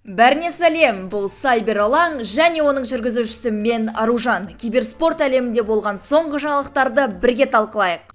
Бәріне сәлем, бұл Сайбер Алаң және оның жүргізушісі мен, Аружан. Киберспорт әлемінде болған соңғы жаңалықтарды бірге талқылайық.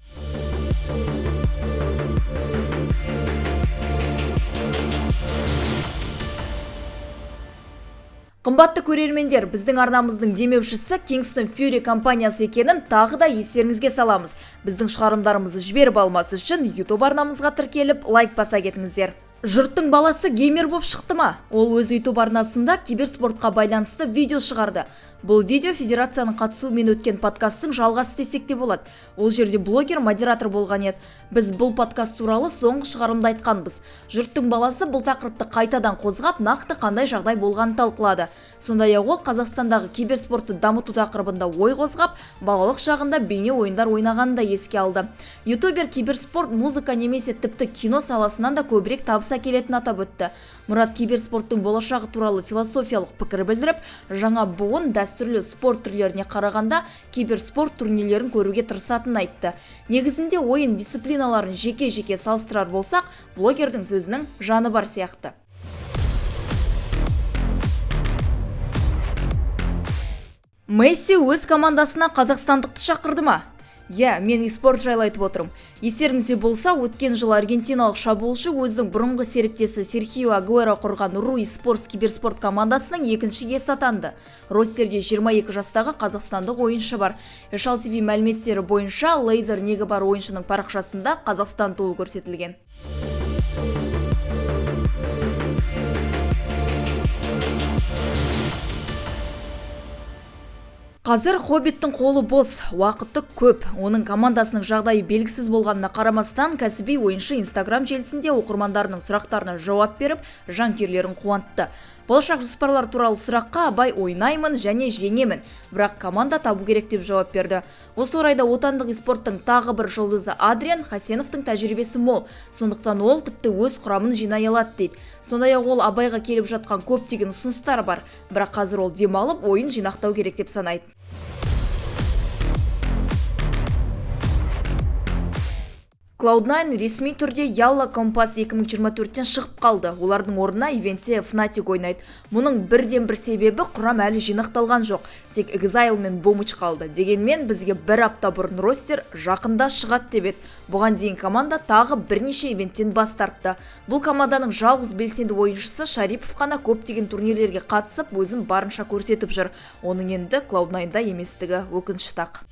Қымбатты көрермендер, біздің арнамыздың демеушісі Kingston Fury компаниясы екенін тағы да естеріңізге саламыз. Біздің шығарылымдарымызды жіберіп алмас үшін YouTube арнамызға тіркеліп, лайк баса кетіңіздер. Жұрттың баласы геймер боп шықты ма? Ол өз YouTube арнасында киберспортқа байланысты видео шығарды. Бұл видео федерацияның қатысуымен өткен подкасттың жалғасы десек те болады. Ол жерде блогер модератор болған еді. Біз бұл подкаст туралы соңғы шығарылымда айтқанбыз. Жұрттың баласы бұл тақырыпты қайтадан қозғап, нақты қандай жағдай болғанын талқылады. Сондай-ақ ол Қазақстандағы киберспортты дамыту тақырыбында ой қозғап, балалық шағында бейне ойындар ойнағанын да еске алды. Ютубер киберспорт, музыка немесе тіпті кино саласынан да көбірек табыс әкелетінін атап өтті. Мұрат киберспорттың болашағы туралы философиялық пікір білдіріп, жаңа буын дәстүрлі спорт түрлеріне қарағанда киберспорт турнирлерін көруге тырысатынын айтты. Негізінде ойын дисциплиналарын жеке-жеке салыстырар болсақ, блогердің сөзінің жаны бар сияқты. Месси өз командасына қазақстандықты шақырды ма? Иә, мен e-спорт жайлы айтып отырмын. Естеріңізде болса, өткен жылы аргентиналық шабуылшы өзінің бұрынғы серіктесі Серхио Агуэро құрған Руи Спортс киберспорт командасының екінші иесі атанды. Ростерде 22 жастағы қазақстандық ойыншы бар. Эшал ТВ мәліметтері бойынша лейзер негі бар ойыншының парақшасында Қазақстан туы көрсетілген. Қазір Хоббиттің қолы бос, уақыты көп. Оның командасының жағдайы белгісіз болғанына қарамастан, кәсіби ойыншы Инстаграм желісінде оқырмандарының сұрақтарына жауап беріп, жанкүйерлерін қуантты. Болашақ жоспарлар туралы сұраққа Абай ойнаймын және жеңемін, бірақ команда табу керек деп жауап берді. Осы орайда отандық e-спорттың тағы бір жұлдызы Адриан Хасеновтың тәжірибесі мол, сондықтан ол тіпті өз құрамын жинай алады дейді. Сондай-ақ ол Абайға келіп жатқан көптеген ұсыныстар бар, бірақ қазір ол демалып, ойын жинақтау керек деп санайды. Cloud9 ресми түрде Ялла Компас 2024-тен шығып қалды. Олардың орнына ивентте Fnatic ойнайды. Мұның бірден бір себебі құрам әлі жинақталған жоқ. Тек Exile мен Бомыч қалды. Дегенмен бізге бір апта бұрын ростер жақында шығады деп еді. Бұған дейін команда тағы бірнеше ивенттен бас тартты. Бұл команданың жалғыз белсенді ойыншысы Шарипов қана көптеген турнирлерге қатысып, өзін барынша көрсетіп жүр. Оның енді Cloud9-да еместігі өкінішті-ақ.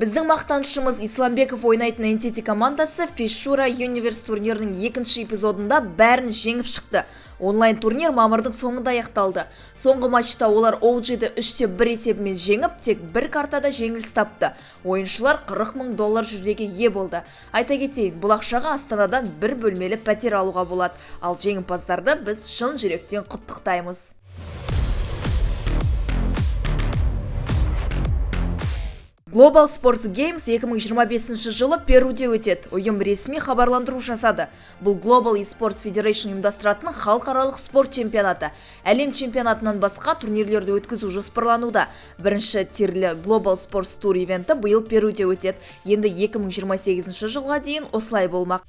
Біздің мақтанышымыз Исламбеков ойнайтын Entity командасы Fissura Universe турнирінің екінші эпизодында бәрін жеңіп шықты. Онлайн турнир мамырдың соңында аяқталды. Соңғы матчта олар OG-ді 3-1 есебімен жеңіп, тек бір картада жеңіліс тапты. Ойыншылар қырық мың доллар жүлдеге ие болды. Айта кетейін, бұл ақшаға Астанадан бір бөлмелі пәтер алуға болады. Ал жеңімпаздарды біз шын жүректен құттықтаймыз. Global Sports Games 2025 жылы Перуде өтеді. Ұйым ресми хабарландыру жасады. Бұл Global eSports Federation ұйымдастыратын халықаралық спорт чемпионаты. Әлем чемпионатынан басқа турнирлерді өткізу жоспарлануда. Бірінші тирлі Global Sports Tour ивенті биыл Перуде өтеді. Енді 2028 жылға дейін осылай болмақ.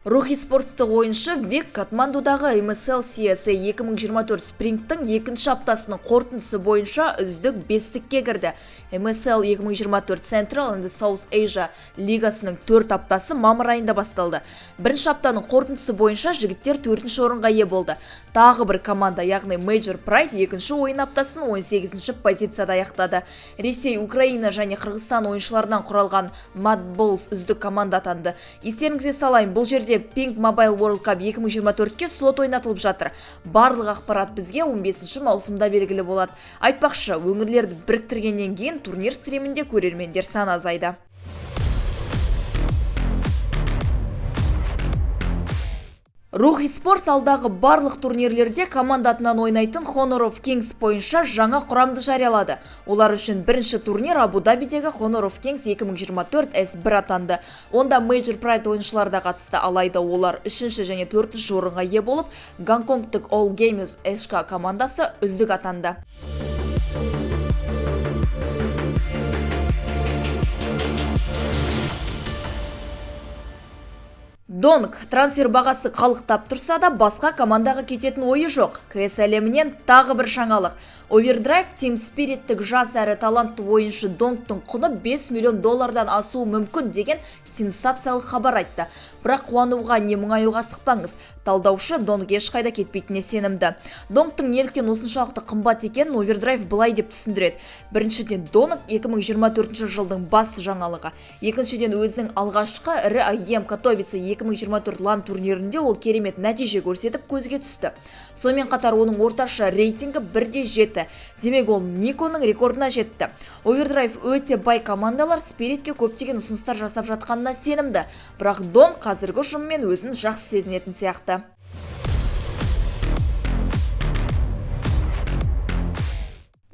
Рухи спортстық ойыншы Вик Катмандудағы MSL CSA 2024 спрингтің екінші аптасының қорытындысы бойынша үздік бестікке кірді. MSL 2024 Central and South Asia лигасының 4 аптасы мамыр айында басталды. Бірінші аптаның қорытындысы бойынша жігіттер төртінші орынға ие болды. Тағы бір команда, яғни Major Pride, екінші ойын аптасын 18-ші позицияда аяқтады. Ресей, Украина және Қырғызстан ойыншыларынан құралған Mad Bulls үздік команда атанды. Естеріңізге салайын, бұл жерде Pink Mobile World Cup 2024-ке слот ойнатылып жатыр. Барлық ақпарат бізге 15 маусымда белгілі болады. Айтпақшы, өңірлерді біріктіргеннен кейін турнир стримінде көрермендер саны азайды. Рух eSports алдағы барлық турнирлерде команда атынан ойнайтын Honor of Kings бойынша жаңа құрамды жариялады. Олар үшін бірінші турнир Абу-Дабидегі Honor of Kings 2024 S1 атанды. Онда Major Pride ойыншылары да қатысты, алайда олар 3-ші және 4-ші орынға ие болып, Гонконгтық All Gamers HK командасы үздік атанды. Донг трансфер бағасы қалықтап тұрса да басқа командаға кететін ойы жоқ. КС әлемінен тағы бір жаңалық. Overdrive Team Spirit'тік жас әрі талантты ойыншы Донгтың құны 5 миллион доллардан асуы мүмкін деген сенсациялық хабар айтты. Бірақ қуануға не мұңаюға асықпаңыз. Талдаушы Донг ешқайда кетпейтініне сенімді. Донгтың неліктен осыншалықты қымбат екенін Overdrive былай деп түсіндіреді. Біріншіден, Донг 2024 жылдың бас жаңалығы. Екіншіден, өзінің алғашқы ірі IEM Katowice 2024 LAN турнирінде ол керемет нәтиже көрсетіп көзге түсті. Сонымен қатар оның орташа рейтингі 1.7. Демек, ол Никоның рекордына жетті. Overdrive өте бай командалар Spiritке көптеген ұсыныстар жасап жатқанына сенімді. Бірақ Дон қазіргі ұжыммен өзін жақсы сезінетін сияқты.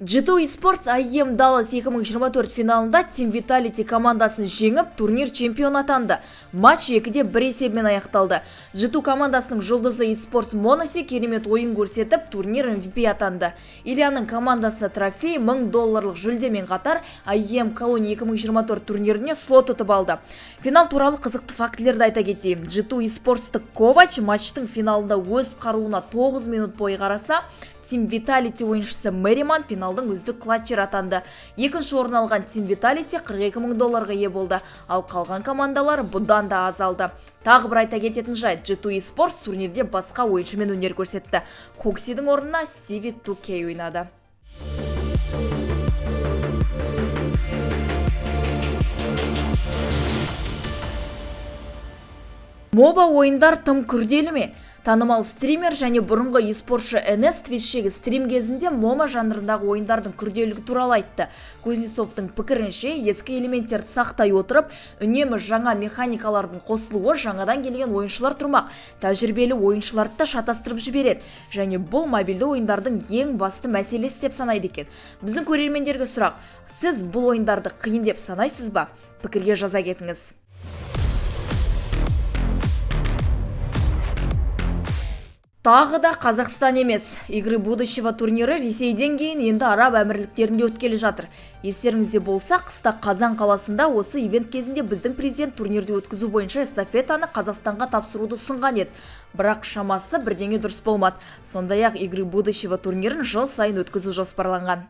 G2 eSports IEM Dallas 2024 финалында Team Vitality командасын жеңіп, турнир чемпионы атанды. Матч 2-1 есебімен аяқталды. G2 командасының жұлдызы eSports m0NESY керемет ойын көрсетіп, турнир MVP атанды. Ильяның командасы трофей $1000 долларлық жүлдемен қатар IEM Cologne 2024 турниріне слот ұтып алды. Финал туралы қызықты фактілерді айта кетейін. G2 eSports-тық Ковач матчтың финалында өз қаруына 9 минут бойы қараса, Team Vitality ойыншысы Мериман финалдың үздік клатчер атанды. Екінші орын алған Team Vitality 42 мың долларға ие болды, ал қалған командалар бұдан да аз алды. Тағы бір айта кететін жайт, G2 eSports турнирде басқа ойыншымен өнер көрсетті. Хоксидің орнына CV2K ойнады. Моба ойындар тым күрделі ме? Танымал стример және бұрынғы еспортшы NS Twitch'тегі стрим кезінде мома жанрындағы ойындардың күрделілігі туралы айтты. Кузнецовтың пікірінше, ескі элементтерді сақтай отырып, үнемі жаңа механикалардың қосылуы жаңадан келген ойыншылар тұрмақ, тәжірибелі ойыншыларды да шатастырып жібереді. Және бұл мобильді ойындардың ең басты мәселесі деп санайды екен. Біздің көрермендерге сұрақ: сіз бұл ойындарды қиын деп санайсыз ба? Пікірге жаза кетіңіз. Тағы да Қазақстан емес. Игры будущего турнирі Ресейден кейін енді Араб әмірліктерінде өткелі жатыр. Естеріңізде болса, қыста Қазан қаласында осы ивент кезінде біздің президент турнирді өткізу бойынша эстафетаны Қазақстанға тапсыруды ұсынған еді. Бірақ шамасы бірдеңе дұрыс болмады. Сондай-ақ Игры будущего турнирін жыл сайын өткізу жоспарланған.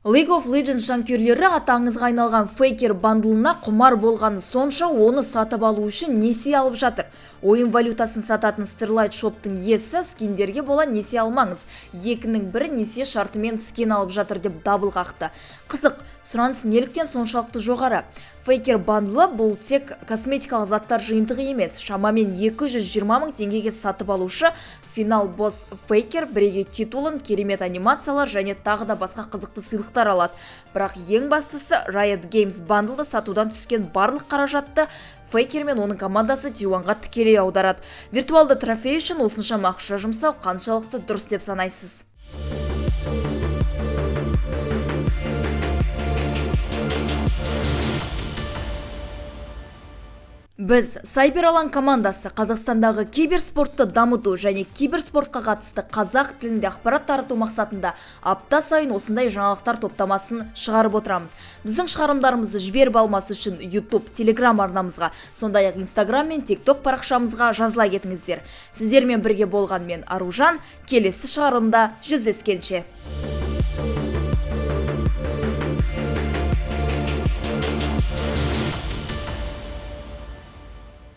League of Legends жанкүйерлері аты аңызға айналған Faker бандлына құмар болғаны сонша, оны сатып алу үшін несие алып жатыр. Ойын валютасын сататын Starlight Shop'тың иесі скиндерге бола несие алмаңыз. Екінің бірі несие шартымен скин алып жатыр деп дабыл қақты. Қызық, сұраныс неліктен соншалықты жоғары? Faker бандлы бұл тек косметикалық заттар жиынтығы емес, шамамен 220 мың теңгеге сатып алушы финал босс Faker бірегей титулын, керемет анимациялар және тағы да басқа қызықты сыйлықтар алады. Бірақ ең бастысы, Riot Games бандлды сатудан түскен барлық қаражатты Faker мен оның командасы Тайваньға тікелей аударады. Виртуалды трофей үшін осыншама ақша жұмсау қаншалықты дұрыс деп санайсыз? Біз, Сайбер Алаң командасы, Қазақстандағы киберспортты дамыту және киберспортқа қатысты қазақ тілінде ақпарат тарату мақсатында апта сайын осындай жаңалықтар топтамасын шығарып отырамыз. Біздің шығарымдарымызды жіберіп алмас үшін YouTube, Telegram арнамызға, сондай-ақ Instagram мен TikTok парақшамызға жазыла кетіңіздер. Сіздермен бірге болған мен, Аружан, келесі шығарылымда жүздескенше.